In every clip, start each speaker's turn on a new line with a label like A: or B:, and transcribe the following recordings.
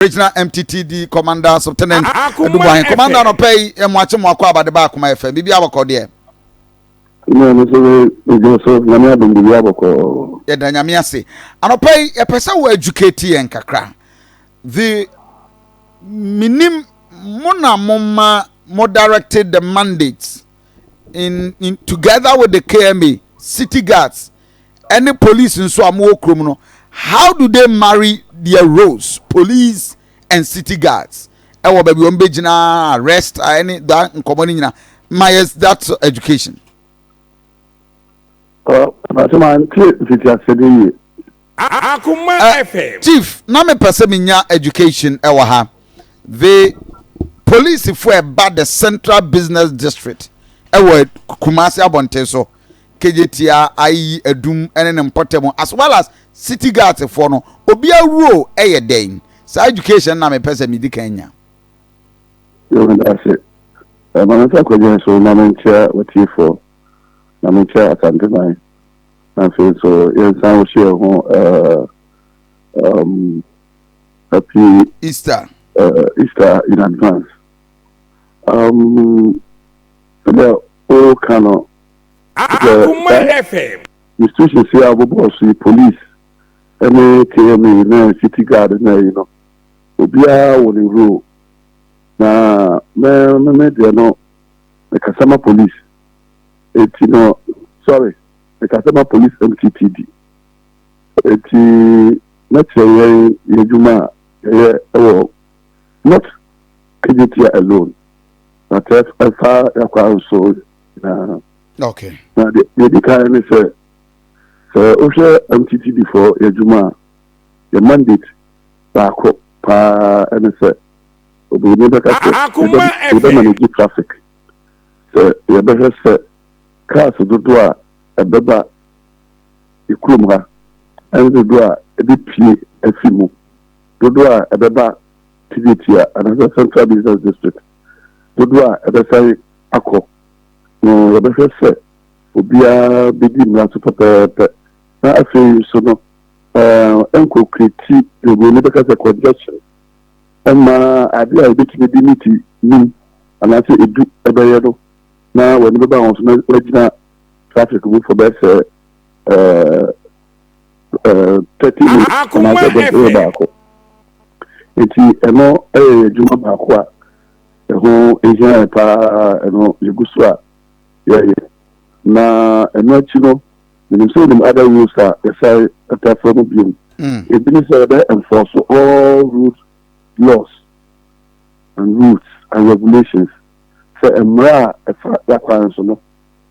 A: Regional MTTD Commander Lieutenant Adu Boahen. Commander anɔpa yi yɛ mo akye mo akɔ abade ba Akoma FM. Biribi abɔkɔ deɛ.
B: Ne me so me so Nyame adom, biribi abɔkɔ.
A: Yɛda Nyame ase. Anɔpa yi yɛpɛ sɛ wo educate yɛn kakra. The minim mo na mo ma mo directed the mandates in together with the KMA, city guards, any police nso a mo wɔ kurom no. How do they marry their roles, police and city guards? Ɛwɔ baabi wɔn bɛgyina arrest ɛne that nkɔmɔ no nyinaa ma yɛ that education.
B: Ɔsɛ maa ntie mfiti ase de yie.
C: Akuma FM.
A: Chief, na mepɛ sɛ menya education ɛwɔ ha. The policefoɔ ɛba the Central Business District ɛwɔ Kumasi abɔnten so, Kejetia, ayi Adum ɛne ne mpɔtɛm, as well as city guards foɔ no, obiara role ɛyɛ dɛn? Saa education na mepɛ sɛ medi kan nya.
B: Yɛ wɔn ase. Maame nsa akɔgye so na menkyia wɔtiefoɔ na menkyia Asanteman, na afei nso yɛnsan wɔhyɛ ho happy
A: Easter.
B: Easter in advance. Sɛdeɛ wɔka no,
C: Akuma FM.
B: institutions yi a wɔbobɔ so yi, police ɛne KMA ne city guard na yi no, obiara wɔ ne role. Na me deɛ no, mekasa ma police, eti no, sorry, mekasa ma police MTTD, eti mɛkyerɛ yɛn yɛn adwuma a yɛyɛ ɛwɔ not Kejetia alone, but ɛfa yakwa nso na. Na deɛ di kan ne sɛ wohwɛ MTTD foɔ yɛ adwuma a, yɛ mandate baako paa ɛne sɛ obìnrin bɛka sɛ
C: Akuma
B: yɛbɛ
C: FM.
B: manage traffic, sɛ yɛbɛhwɛ sɛ cars dodoɔ a ɛbɛba ekurom ha ɛne dodoɔ a ɛbɛpie afi mu, dodoɔ a ɛbɛba Kejetia anaasɛ Central Business District, dodoɔ a ɛbɛsan akɔ no, yɛbɛhwɛ sɛ obiara bɛdi mmara so pɛpɛɛpɛ. Na afei nso no, ɛnkɔ create oburoni bɛka sɛ congestion, ɛma ade a yɛbɛtumi de minute 5 anaasɛ 10 ɛbɛyɛ no, na wɔne bɛba wɔn so na wɔagyina traffic mu for bɛyɛ sɛ ɛɛ ɛɛ 30 minutes
C: Akuma
B: anaasɛ bɛyɛ
C: FM.
B: baako. Nti ɛno ɛyɛ adwuma baako a ɛho ehia yɛ paa. Ɛno yɛgu so a yɛyɛ. Na ɛno akyi no, menim sɛ wonim other rules a yɛsan ɛtafrɛ mu biom. Ebi ne sɛ yɛbɛ enforce all road laws and rules and regulations, sɛ mmerɛ a ɛfa yakwan so no,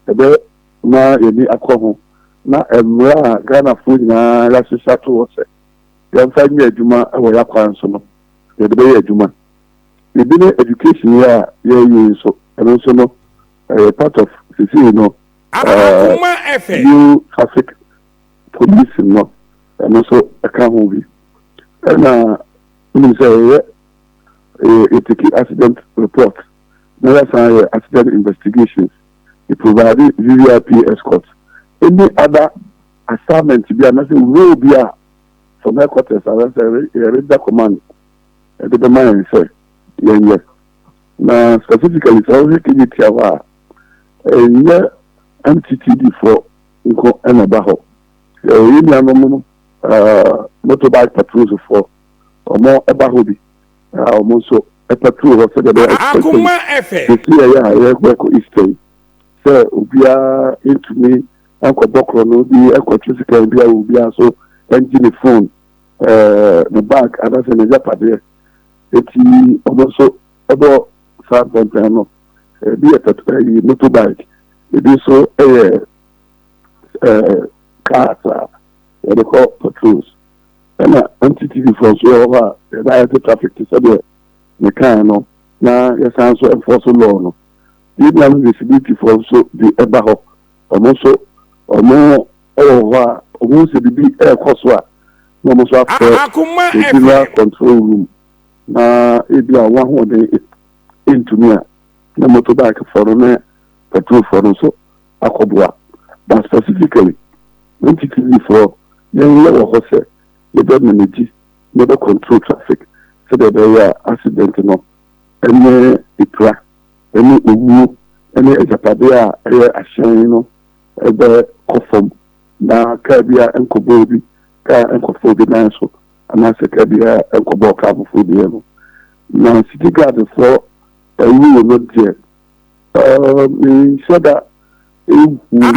B: ɛbɛ na yɛni akɔ ho, na mmerɛ a Ghanafoɔ nyinaa yɛahyehyɛ ato hɔ sɛ yɛmfa nyɛ adwuma wɔ yakwan so no, yɛde bɛyɛ adwuma. Ebi ne education yi a yɛyɛ yi nso, ɛno nso no ɛyɛ part of sisi no
C: Akuma FM.
B: new traffic policing no, ɛno nso ɛka ho bi. Ɛna wonim sɛ yɛyɛ yɛ take accident report na yɛsan yɛ accident investigations, yɛ provide VVIP escort, any other assignment bi a anaasɛ role bi a from headquarters anaasɛ yɛ regional command ɛde bɛma yɛn sɛ yɛnyɛ. Na specifically, sɛ wohwɛ Kejetia hɔ a, ɛnyɛ MTTD foɔ nko ɛna ɛba hɔ. Yɛn nuanom no, motorbike patrols foɔ, ɔmo ɛba hɔ bi a ɔmo nso ɛpatrol hɔ sɛdeɛ ɛbɛyɛ especially
C: Akuma FM.
B: sisi ɛyɛ a yɛkɔ ɛkɔ Easter yi, sɛ obiara ntumi nkɔbɔ korɔ no bi ɛkɔtwe sika bi a obiara nso ɛngye ne phone, ne bag anaasɛ ne gyapadeɛ. Eti ɔmo nso ɛbɔ saa mpɛmpɛn no. Ebi yɛ pɛt ɛyi motorbike, ebi nso ɛyɛ cars a yɛde kɔ patrols. Ɛna MTTD foɔ nso wɔ hɔ a yɛde ayɛ sɛ traffic te sɛdeɛ ne kan no, na yɛsan nso enforce law no. Yɛn nuanom visibility foɔ nso de ɛba hɔ. Ɔmo nso ɔmo ɛwɔ hɔ a ɔmo sɛ biribi ɛɛkɔ so a, na ɔmo nso afrɛ
C: Akuma
B: the general
C: FM.
B: control room. Na ebi a wɔn ahoɔden ntumi a, na motorbike foɔ no ne patrol foɔ no nso akɔboa. But specifically, MTTD foɔ, yɛn yɛ wɔ hɔ sɛ yɛbɛ manage, yɛbɛ control traffic. Sɛdeɛ ɛbɛyɛ a accident no ne epira ne owuo ne agyapadeɛ a ɛyɛ ahyɛn no bɛkɔ fam na kaa biara nkɔbɔ obi, kaa nkɔfa obi nan so anaasɛ kaa biara nkɔbɔ kaa foforɔ biara mu. Na city guard foɔ rule no deɛ, menhyɛ da nhu no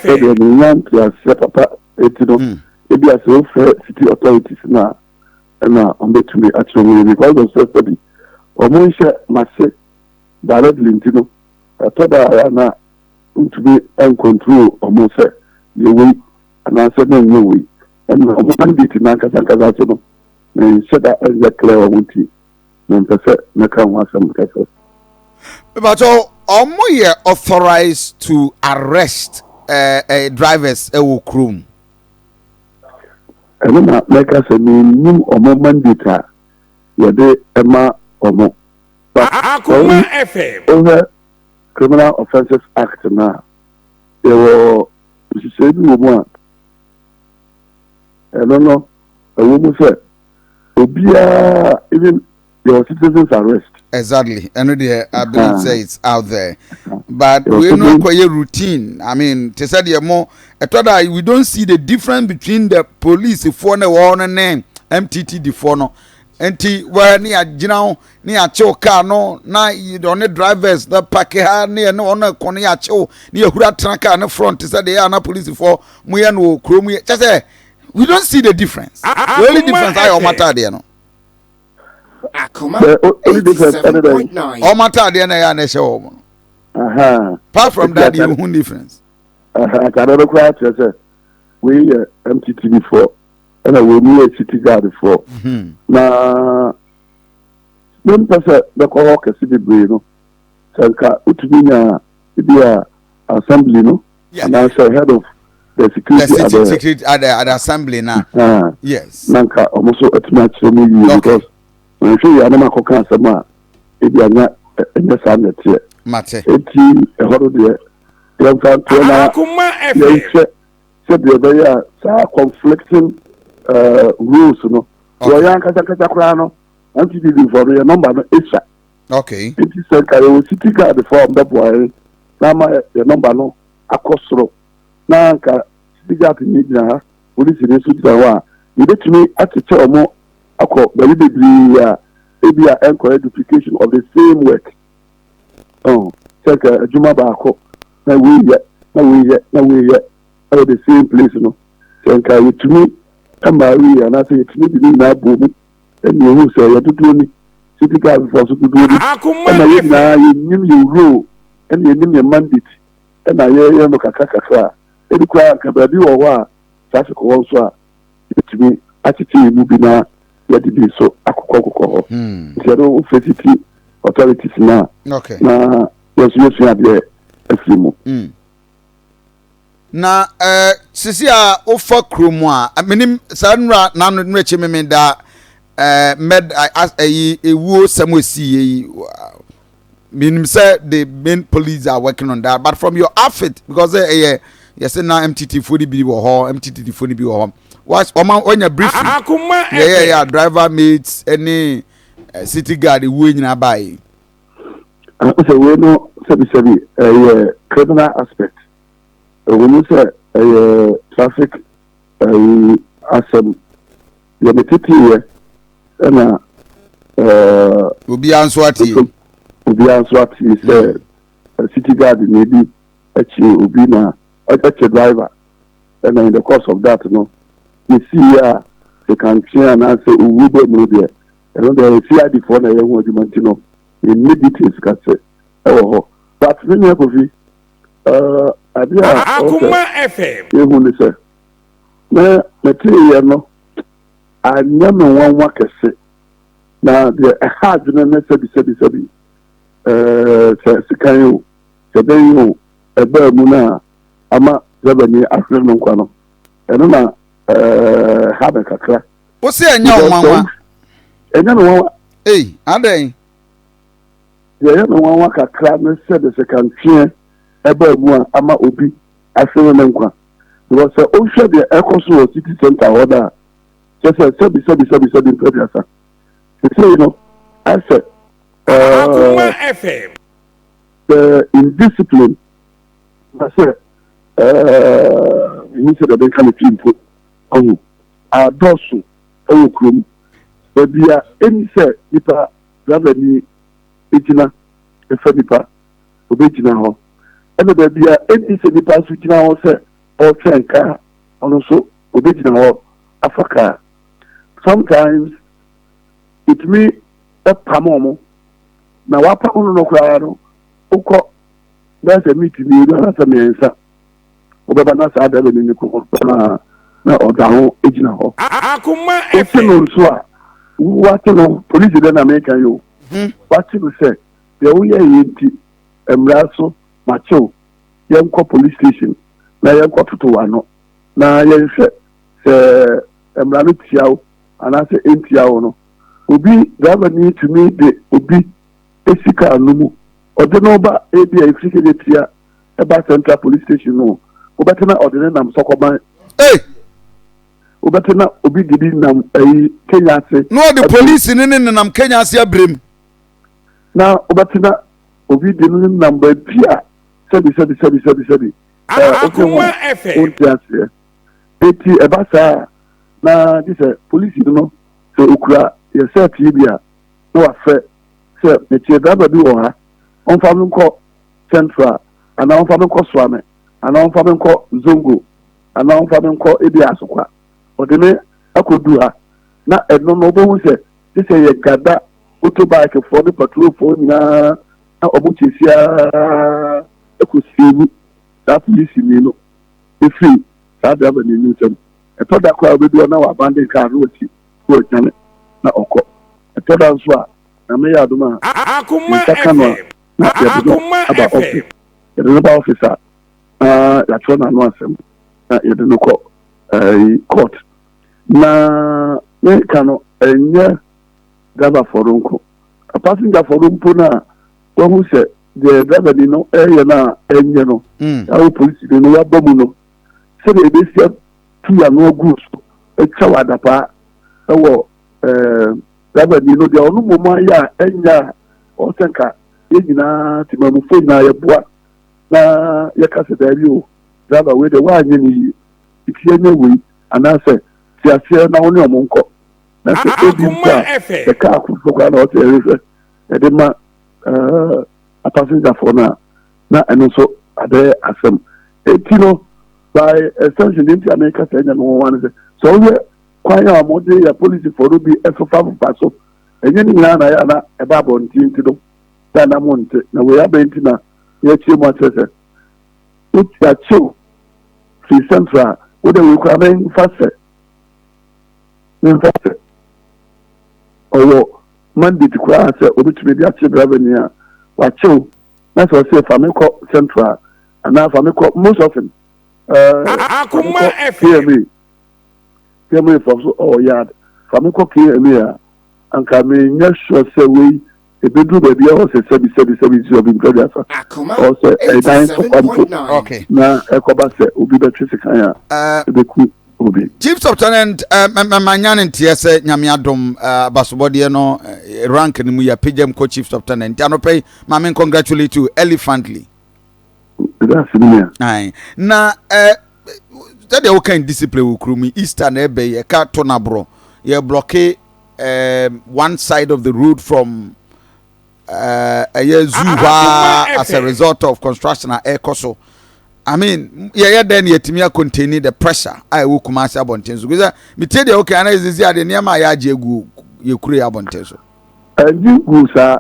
B: sɛdeɛ menya nteaseɛ papa nti no, ebia sɛ wofrɛ city authorities no a, ɛna wɔbɛtumi akyerɛ mu yie because of sɛ sɛbi wɔn nhyɛ m'ase directly nti no, ɛtɔ da a na ntumi ncontrol wɔn sɛ yɛ wei anaasɛ na nyɛ wei. Ɛna wɔn mandate n'ankasa ankasa so no, menhyɛ da nyɛ clear wɔn nti mempɛ sɛ mɛka ho asɛm kɛse.
A: Mepakyɛw, ɔmo yɛ authorized to arrest drivers ɛwɔ kurom?
B: Ɛno na mɛka sɛ mennim ɔmo mandate a yɛde ma ɔmo. But
C: Akoma FM.
B: Wohwɛ Criminal Offences Act no a, yɛwɔ nhyehyɛe bi wɔ mu a, ɛno no ɛwɔ mu sɛ obiara, even yɛwɔ citizens arrest.
A: Exactly. Ɛno deɛ, I believe say it's out there. But we no akɔyɛ routine. I mean, te sɛ deɛ mo ɛtɔ da, we don't see the difference between the police foɔ ne wɔ no ne MTTD foɔ no. Nti wɔ ne yɛagyina ho ne yɛakyew car no na ɔne drivers na park ha ne yɛ ne ɔno ɛkɔ ne yɛakyew ne yɛhura tena car ne front te sɛ deɛ yɛ ana police foɔ mo yɛ no wɔ kurom yɛ kyɛ sɛ we don't see the difference. The only difference ayɛ ɔmo ataadeɛ no.
C: Akoma
B: The only difference ɛne dɛn?
C: 87.9.
A: Ɔmo ataadeɛ na ɛyɛ ana ɛhyɛ wɔn no. Apart from that, you hu difference.
B: Atade no koraa kyerɛ sɛ wei yɛ MTTD foɔ ɛna wei mu yɛ city guard foɔ. Na mempɛ sɛ bɛkɔ hɔ kɛse bebree no, sɛ nka wotumi nya ebi a assembly no anaasɛ head of the
A: the
B: security at
A: city
B: the
A: security at the assembly na. Yes.
B: Na nka ɔmo nso atumi akyerɛ mu yie because nhwɛ yie anam akɔka asɛm a ebi anya ɛnyɛ saa na ɛteɛ.
A: Mate.
B: Eti ɛhɔ no deɛ, yɛmfa ntoɔ na
C: Akoma FM.
B: yɛnhwɛ sɛdeɛ ɛbɛyɛ a saa conflicting rules no wɔyɛ ankasa ankasa koraa no, MTTD foɔ no yɛ number no esua. Nti sɛ nka yɛwɔ city guard foɔ a ɔmbɛboa yɛn na ama yɛ number no akɔ soro na nka city guard ni gyina ha, polisi ni nso gyina hɔ a, yɛbɛtumi akyekyɛ ɔmo akɔ baabi bebree a ebi a ɛnkɔyɛ duplication of the same work. Ɔn sɛ nka adwuma baako na wei yɛ na wei yɛ na wei yɛ ɛwɔ the same place no, sɛ nka yɛtumi ɛma wei anaasɛ yɛtumi de ne nyinaa bɔ mu ɛna ehu sɛ yɛ dodoɔ ni, city guard foɔ so dodoɔ ni
C: Akoma
B: ɛna yɛn
C: FM.
B: nyinaa yɛnim yɛn role ɛna yɛnim yɛn mandate ɛna yɛyɛ no kakra kakra a, ebi koraa nka baabi wɔ hɔ a traffic wɔ nso a, yɛtumi akyekyɛ yɛn mu bi na yɛde bi nso akokɔ kokɔ hɔ. Nti ɛno wofɛ city authorities na na yɛn nso yɛsua adeɛ afiri mu.
A: Na sisi a wofa kurom a, menim saa nnura n'ano nnura akyi meme da med ɛyi ewuo sɛm esi yɛ yi, menim sɛ the main police are working on that, but from your outfit, because ɛyɛ yɛsɛ na MTT foɔ ni bi wɔ hɔ, MTT foɔ ni bi wɔ hɔ, wɔma wɔnya briefing
C: Akoma
A: yɛyɛ
C: FM.
A: Yɛ a driver mates ɛne city guard ewuo nyinaa baa yi.
B: Sɛ wei no, sɛbisɛbi, ɛyɛ criminal aspect. Ɛwɔ mu sɛ ɛyɛ traffic ɛyi asɛm yɛde teteeɛ ɛna
A: Obiara nso ate.
B: Obiara nso ate sɛ city guard na ebi akyi obi na ɛkyɛ driver, ɛna in the course of that no ne sii a sekantwe anaasɛ owu bɛ mu no deɛ, ɛno deɛ CID foɔ na ɛyɛ ho adwuma nti no ɛnni details kase ɛwɔ hɔ. But me nua Kofi, adeɛ a ɔsɛ
C: Akoma FM.
B: ehu ne sɛ me meteeɛ no anyɛ me nwanwa kɛse, na deɛ ɛha adwene ne sɛbi sɛbi sɛbi sɛ sekan o, sɛ dɛn o, ɛbaa mu no a ama driver ni ahwere no nkwa no, ɛno na ha me kakra.
A: Wo sɛ ɛnyɛ wo nwanwa?
B: Ɛnyɛ me nwanwa.
A: Ei, adɛn?
B: Deɛ ɛyɛ me nwanwa kakra ne sɛ de sekantweɛ ɛbaa mu a ama obi ahwere ne nkwa, because sɛ wohwɛ deɛ ɛkɔ so wɔ city center hɔ no a, kyɛ sɛ sɛbi sɛbi sɛbi sɛbi mpɛ aduasa. Sesei no, asɛ
C: Akoma FM.
B: The indiscipline na sɛ mehu sɛ deɛ menka no twi mpo ɔho adɔɔso wɔ kurom. Baabi a ɛnni sɛ nipa driver ni gyina fa nipa ɔbɛgyina hɔ, ɛna baabi a ɛnni sɛ nipa nso gyina hɔ sɛ ɔretwɛn kaa ɔno nso ɔbɛgyina hɔ afa kaa. Sometimes ɛtumi pam wɔn na wapam no no koraa no wokɔ bɛyɛ sɛ meet mmienu anaasɛ mmiɛnsa wobɛba na saa driver no ni kɔ na na ɔda ho gyina hɔ.
C: Akoma
B: Wote no
C: FM.
B: nso a wate no polisi dɛ na meka yi o wate no sɛ deɛ woyɛ yɛ nti mmara so makyew yɛnkɔ police station na yɛnkɔ toto w'ano na yɛnhwɛ sɛ mmara no tia wo anaasɛ ɛntia wo no. Obi driver ni tumi de obi esi kaa no mu ɔde no ba ebi a efiri keke tia ɛba Central Police Station no, wobɛte na ɔde ne nam Sɔkɔban.
A: Hey!
B: Wobɛte na obi de bi nam ɛyi Kenya ase.
A: Na ɔde polisi ne ne nenam Kenya ase abirem.
B: Na wobɛte na obi de no nam baabi a sɛbi sɛbi sɛbi sɛbi sɛbi ɛɛ wote ho
C: Akoma FM.
B: wonte aseɛ. Eti ɛba saa na gye sɛ polisi no sɛ okura yɛ sɛɛt yi bi a na wafrɛ sɛ mekyerɛ driver bi wɔ ha ɔmfa me nkɔ Central anaa ɔmfa me nkɔ Suame anaa ɔmfa me nkɔ Zongo anaa ɔmfa me nkɔ ebi Asokwa, ɔde me akɔdu ha. Na ɛno no wobɛhu sɛ gye sɛ yɛ gada motorbike foɔ ne patrol foɔ nyinaa na ɔmo kyɛsia ɛkɔ siewu saa polisi ni no efiri saa driver ni no nsam. Ɛtɔ da koraa obedu hɔ na wabandon kaa no wati na wadwane na ɔkɔ. Ɛtɔ da nso a Nyame yɛ adom a
C: Akoma
B: nsa ka no a
C: FM.
B: na yɛde no
C: Akoma
B: aba
C: FM.
B: office. Yɛde no ba office a na yɛatwerɛ n'ano asɛm na yɛde no kɔ ɛɛ court. Na meka no ɛnyɛ driverfoɔ no nko, passengerfoɔ no mpo no a wahu sɛ deɛ driver ni no ɛyɛ no a ɛnyɛ no awo polisi ni no waba mu no sɛdeɛ ebesi atu ano agu so atwa wɔ adapaa ɛwɔ ɛɛ driver ni no deɛ ɔno mmom ayɛ a ɛnyɛ a ɔsɛ nka yɛn nyinaa temamufoɔ nyinaa yɛboa na yɛka sɛ daabi o, driver wei deɛ woanyɛ ne yie nti yɛnyɛ wei anaasɛ te aseɛ na wo ne ɔmo nkɔ. Na sɛ ebi mpo
C: Akoma
B: a
C: FM.
B: sɛ kaa foforɔ koraa na ɔsɛ yɛhwehwɛ yɛde ma ɛɛ apasengyafoɔ no a na ɛno nso abɛyɛ asɛm. Eti no by extension deɛ nti a meka sɛ ɛnyɛ no nwanwa no sɛ sɛ wohwɛ kwan a wɔde yɛ polisifoɔ no bi ɛfefa fefa so, ɛnyɛ ne nyinaa na yɛ ana ɛba abɔnten nti no sɛ ana mo nte na wei abɛn nti na yɛakyerɛ mu akyerɛ sɛ yɛakyew firi Central a wode wei koraa memfa sɛ ɔwɔ mandate koraa sɛ obetumi de akye driver ni a wakyew na sɛ ɔsɛ fa me kɔ Central anaa fa me kɔ most often fa me
C: Akoma
B: kɔ
C: FM.
B: KMA fam so ɔwɔ yard, fa me kɔ KMA a anka menyɛ sure sɛ wei ebeduru baabi a ɔsɛ sɛbi sɛbi sɛbi si ɔbi mpɛ
C: Akoma
B: ɔsɛ ɛdan tɔkwa mpo
C: 87.9.
B: Na ɛkɔba sɛ obi bɛtwe sekan a ebeku obi.
A: Chief Superintendent, manya ne nteɛ sɛ Nyame adom abasobɔdeɛ no rank no mu yɛapagyam kɔ Chief Superintendent, nti anɔpɛ yi ma me congratulate you elephantly.
B: Ɛda ase ne nua.
A: Aye. Na sɛdeɛ woka discipline wɔ kurom yi, Easter na ɛbɛ yi ɛka to naborɔ yɛ block one side of the road from ɛyɛ zoo hɔ
C: Akoma
A: a as a
C: FM.
A: result of construction a ɛrekɔ so. I mean, yɛyɛ dɛn na yɛtumi acontain the pressure a ɛwɔ Kumase abɔnten so? Because metie deɛ woka na yɛsisi adeɛ nneɛma a yɛagye agu yɛ kuro yɛ abɔnten so.
B: Ɛngye gu saa,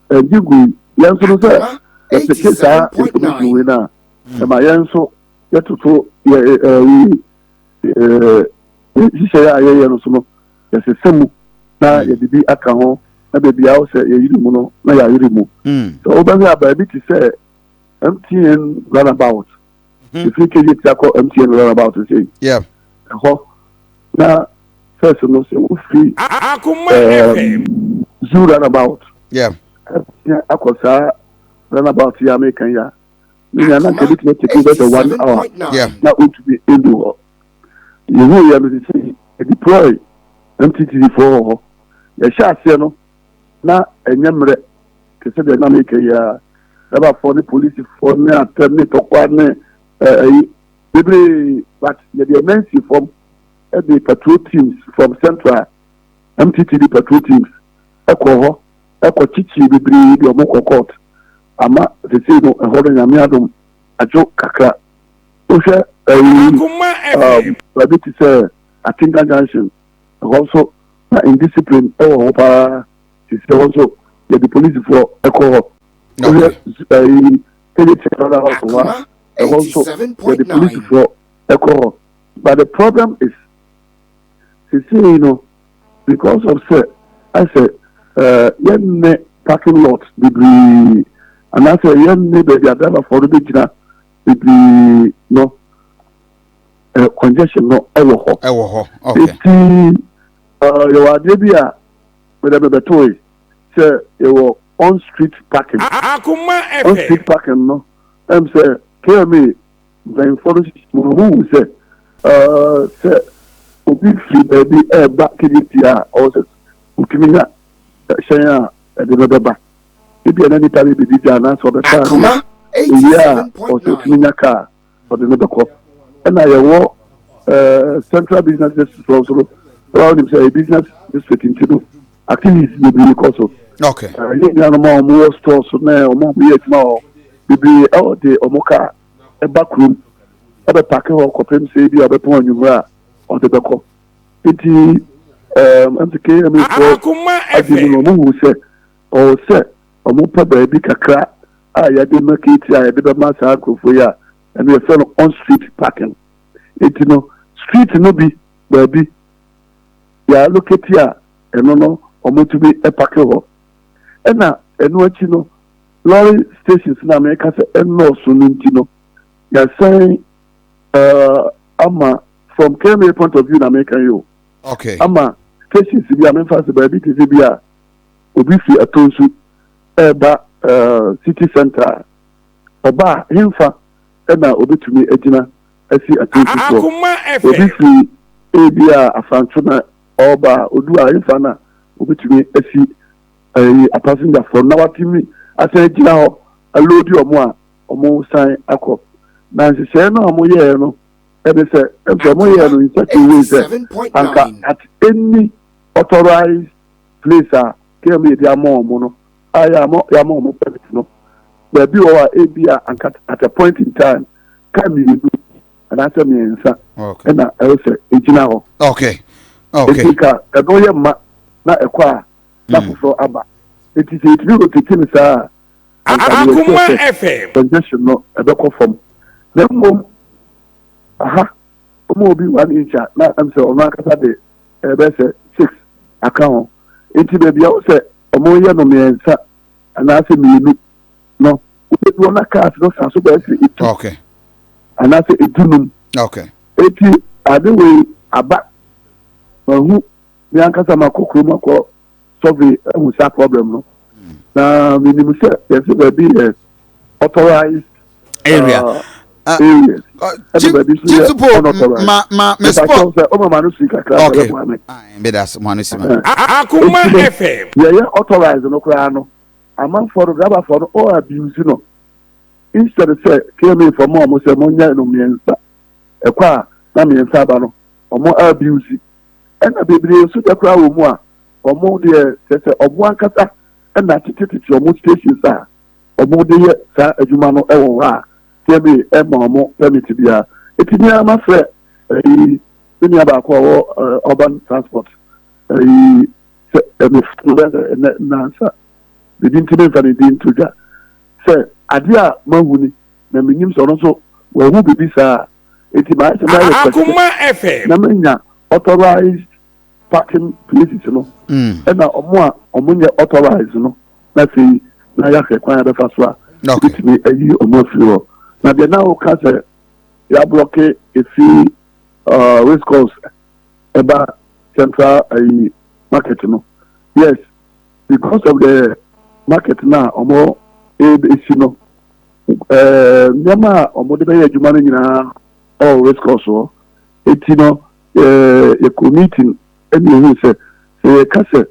B: ɛngye gu yɛn nso no sɛ
C: Akoma
B: yɛtete saa information
C: 87.9.
B: wei no a ɛma yɛn nso yɛtoto yɛ ɛyi nhyehyɛeɛ a yɛyɛ no so no yɛsesa mu na yɛde bi aka ho na baabi a sɛ yɛyere mu no na yɛayere mu. Sɛ wobɛhwɛ a baabi te sɛ MTN roundabout, ɛfiri KJT akɔ MTN roundabout sei, ɛhɔ na first no sɛ wofiri
C: Akoma FM.
B: Zoo roundabout ɛpia akɔ saa roundabout yi a meka yi a ne nea na nka ebitumi atake bɛ sɛ one hour
C: 87.9.
B: na wotumi edu hɔ. Yehu yɛ no sisi deploy MTTD foɔ wɔ hɔ. Yɛhyɛ aseɛ no, na ɛnyɛ mmerɛ te sɛ deɛ na meka yi ara. Driverfoɔ ne polisifoɔ ne atɛm ne tɔkwa ne ɛyi bebree, but yɛde ɛnan si fam de patrol teams from central MTTD patrol teams ɛkɔ hɔ ɛkɔ kyikyiri bebree de wɔn kɔ court ama sesei no ɛhɔ no Nyame adom adwo kakra. Wohwɛ ɛyi baabi te sɛ Atinka Junction, ɛhɔ nso na indiscipline ɛwɔ hɔ paa, sisi ɛhɔ nso yɛde polisifoɔ ɛkɔ hɔ. Wohwɛ ɛyi Kennedy Roundabout hɔ a, ɛhɔ nso yɛde polisifoɔ ɛkɔ hɔ. But the problem is sisi no, because of sɛ asɛ yɛnne parking lot bebree anaasɛ yɛnne baabi a driverfoɔ no bɛgyina bebree no, congestion no ɛwɔ hɔ.
A: Ɛwɔ hɔ, okay.
B: Eti yɛwɔ adeɛ bi a mɛdɛ mɛbɛtoe sɛ yɛwɔ on street parking.
C: Akoma
B: On street
C: FM.
B: parking no, sɛ KMA mpanyinfoɔ no mo hu sɛ sɛ obi firi baabi ɛɛba Kejetia a, ɔwɔ sɛ otumi nya hyɛn a ɛde no bɛba. Ebi a na nipa bi bɛdi dwa anaasɛ ɔbɛfa
D: Akoma
B: ewie a, ɔwɔ sɛ otumi
D: 87.9.
B: nya kaa ɔde no bɛkɔ. Ɛna yɛwɔ central business district hɔ nso no, ɛwɔ onim sɛ ɛyɛ business district nti no, activities bebree kɔ so. Yɛn nuanom a wɔwɔ stores na wɔn a wɔyɛ adwuma wɔ bebree ɛwɔ de wɔn kaa ɛba kurom ɛbɛ park hɔ kɔpem sɛ ebi a ɔbɛpɔn anwummerɛ a ɔde bɛkɔ. Nti MTKMA foɔ
C: Akoma
B: adi mu
C: FM.
B: no, wɔn hu sɛ ɔwɔ sɛ wɔn pɛ baabi kakra a yɛde ma keeti a yɛde bɛma saa nkurɔfoɔ yi a ɛno yɛfrɛ no on street parking. Nti no, street no bi baabi yɛ allocate a, ɛno no wɔn tumi park hɔ. Ɛna ɛno akyi no, lorry stations na mɛka sɛ ɛnɔɔso no nti no, yɛasan ama from KMA point of view na mɛka yi o, ama stations bi a memfa sɛ baabi te sɛ bi a obi fi Atonsu ɛɛba city center a, ɔba a, hemfa ɛna obetumi agyina asi Atonsu soɔ?
C: Akoma
B: Obi
C: FM.
B: fi ebi a Afranto na ɔreba a, odu a, hemfa na obetumi asi ɛyi apasengyafoɔ na watumi asan agyina hɔ aload ɔmo a ɔmo san akɔ? Na nhyehyɛeɛ no a ɔmo yɛɛ no ɛne sɛ ɛsɛ ɔmo yɛɛ no in such a way sɛ anka
D: 87.9.
B: at any authorized place a KMA de ama ɔmo no a yɛ ama ɔmo permit no, baabi wɔ hɔ a ebi a anka at a point in time kaa mmienu anaasɛ mmiɛnsa ɛna ɛwɔ sɛ egyina hɔ. Eti ka ɛno yɛ mma na ɛkɔ a na foforɔ aba. Eti sɛ etumi rotate no saa a, anka deɛ
C: Akoma
B: ɛkyerɛ sɛ
C: FM.
B: congestion no ɛbɛkɔ fam. Na mmom aha ɔmo obi 1 inch a, na sɛ ɔno ankasa de ɛbɛ sɛ six aka ho. Eti baabi a wɔsɛ ɔmo yɛ no mmiɛnsa anaasɛ mmienu no, wobɛdu hɔ na cars no san so bɛyɛ sɛ 10 anaasɛ 15. Eti ade wei aba, mahu me ankasa makɔ kurom akɔ survey ahu saa problem no, na menim sɛ yɛsɛ baabi yɛ authorized
A: area
B: areas ɛna baabi nso yɛ
A: Chief
B: unauthorized.
A: ma me
B: Mepakyɛw
A: sport
B: sɛ ɔma ma no si kakra sɛ bɛboa me.
A: Medas mo ano si ma.
C: Akoma
B: Enti no,
C: FM.
B: yɛyɛ authorized no koraa no, amanfoɔ no, driverfoɔ no ɔ abuse no. Instead sɛ KMA foɔ ma ɔmo sɛ monyɛ no mmiɛnsa ɛkɔ a na mmiɛnsa aba no, ɔmo abuse. Ɛna bebree nso deɛ koraa wɔ mu a, ɔmo deɛ kyerɛ sɛ ɔmo ankasa ɛna tetetete ɔmo stations a ɔmo de yɛ saa adwuma no ɛwɔ hɔ a KMA ɛma ɔmo permit biara. Eti mi ara ma frɛ ɛyi me nua baako a ɔwɔ urban transport ɛyi sɛ ɛmi no bɛ sɛ ɛnɛ nansa bibi nti mi nfa ne din to dwa sɛ adeɛ a mahu ni, na menim sɛ ɔno nso wahu bibi saa. Eti maa sɛ mɛyɛ request
C: Akoma FM.
B: na menya authorized parking places no, ɛna ɔmo a ɔmo nyɛ authorized no, na afei na yɛahwɛ kwan a bɛfa so a ebitumi ayi ɔmo afiri hɔ. Na deɛ na woka sɛ yɛablock efi race course ɛba central ayi market no, yes, because of the market na ɔmo esi no, nneɛma a ɔmo de bɛyɛ adwuma no nyinaa ɛwɔ race course hɔ. Eti no, yɛkɔ meeting ɛna ehu sɛ yɛka sɛ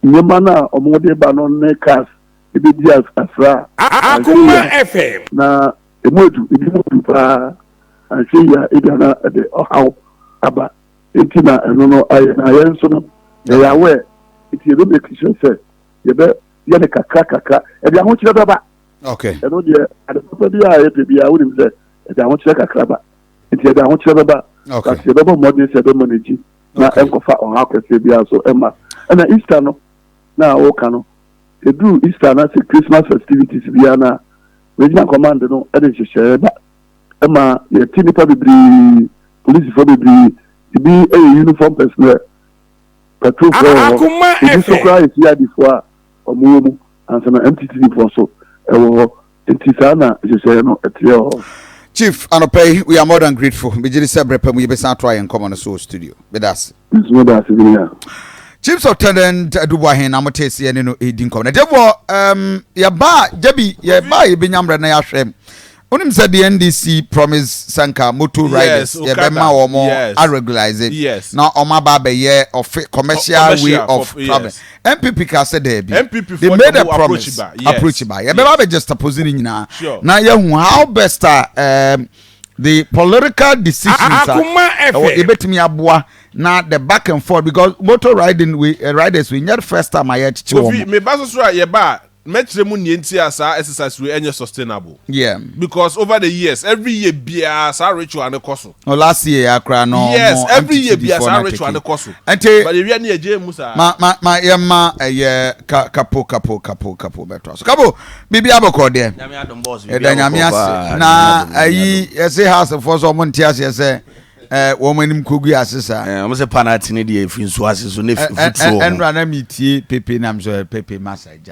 B: Nneɛma no a wɔde ba no ne cars bɛdi asra a, anhwɛ
C: Akoma
B: yie a
C: FM.
B: na ɛmu adu, ebi mu du paa, anhwɛ yie a ebia na ɛde ɔhaw aba. Enti na ɛno no ayɛ. Na yɛn nso no, yɛyɛ aware, nti yɛbɛ make sure sɛ yɛbɛyɛ no kakra kakra. Ɛde ahokyerɛ bɛba.
A: Okay.
B: Ɛno deɛ, ade papa bi a yɛpɛ biara, wonim sɛ ɛde ahokyerɛ kakra ba. Nti ɛde ahokyerɛ bɛba.
A: Okay.
B: But yɛbɛbɔ mmɔden sɛ yɛbɛ manage na ɛnkɔfa ɔhaw kɛseɛ biara so ɛma. Ɛna Easter no na woka no, ɛduru Easter na sɛ Christmas festivities biara no a, Regional Command no de nhyehyɛeɛ ba ɛma yɛte nnipa bebree, polisifoɔ bebree, ebi yɛ uniform personnel, patrolfoɔ wɔ hɔ,
C: Akoma
B: ebi nso
C: FM.
B: koraa yɛ CID foɔ a wɔwɔ mu, ansa na MTTD foɔ nso ɛwɔ hɔ. Nti saa na nhyehyɛeɛ no ɛteɛ wɔ hɔ.
A: Chief, anɔpa yi, we are more than grateful. Megye di sɛ berɛ pa mu yɛbɛsan atoa yɛn nkɔmmɔ no so wɔ studio. Meda ase.
B: Nso meda ase bi nua.
A: Chief Superintendent Adu Boahen na mote seɛ ne no ɛredi nkɔmmɔ. Na tiefoɔ, um, yɛba a, gyabi, yɛba a yɛbɛnya mmerɛ na yɛahwɛ. Wonim sɛ the NDC promise sɛ nka motor riders
D: Yes, Okada.
A: yɛbɛma wɔn
D: Yes.
A: aregularize
D: Yes.
A: na wɔn aba abɛyɛ ɔfe commercial way
D: Commercial
A: of
D: for-
A: traveling.
D: yes.
A: NPP ka sɛ daabi.
D: NPP
A: They
D: foɔ
A: made
D: de
A: a
D: ɔmo
A: promise.
D: approach ba. Yes.
A: Approach ba. Yɛbɛba abɛ juxtapose ne nyinaa.
D: Sure.
A: Na yɛhu how best a the political decisions a
C: Akoma
A: ɛwɔ
C: FM.
A: yɛbɛtumi aboa na the back and forth because motor riding we riders we nyɛ the first time a yɛkyekye
D: Kofi,
A: wɔn.
D: me ba so so a yɛba a mɛkyerɛ mu nea nti a saa exercise wei ɛnyɛ sustainable. Because over the years, every year biara saa ritual no kɔ so.
A: Oh, last year akora no.
D: Yes,
A: mo
D: every year
A: MTTD
D: biara
A: foɔ
D: saa
A: no
D: ritual no
A: atake.
D: kɔ so.
A: Nti
D: But ewia ne yɛgye mu saa.
A: ma yɛma ɛyɛ ka kapo kapo kapo kapo bɛtoa so. Kapo, biribi abɔkɔ deɛ.
E: Nyame adom boss,
A: Ɛda
E: biribi
A: Nyame
E: abɔkɔ
A: ase.
E: paa,
A: Na
E: Nyame adom, Nyame
A: ayi
E: adom.
A: yɛse housefoɔ sɛ ɔmo nte aseɛ sɛ wɔn anim kogu ase saa.
E: Ɔmo sɛ panati ne deɛ efiri nsuo ase so ne futuro ho.
A: Ɛnura na mi tie pepe nam so pepe masa gya.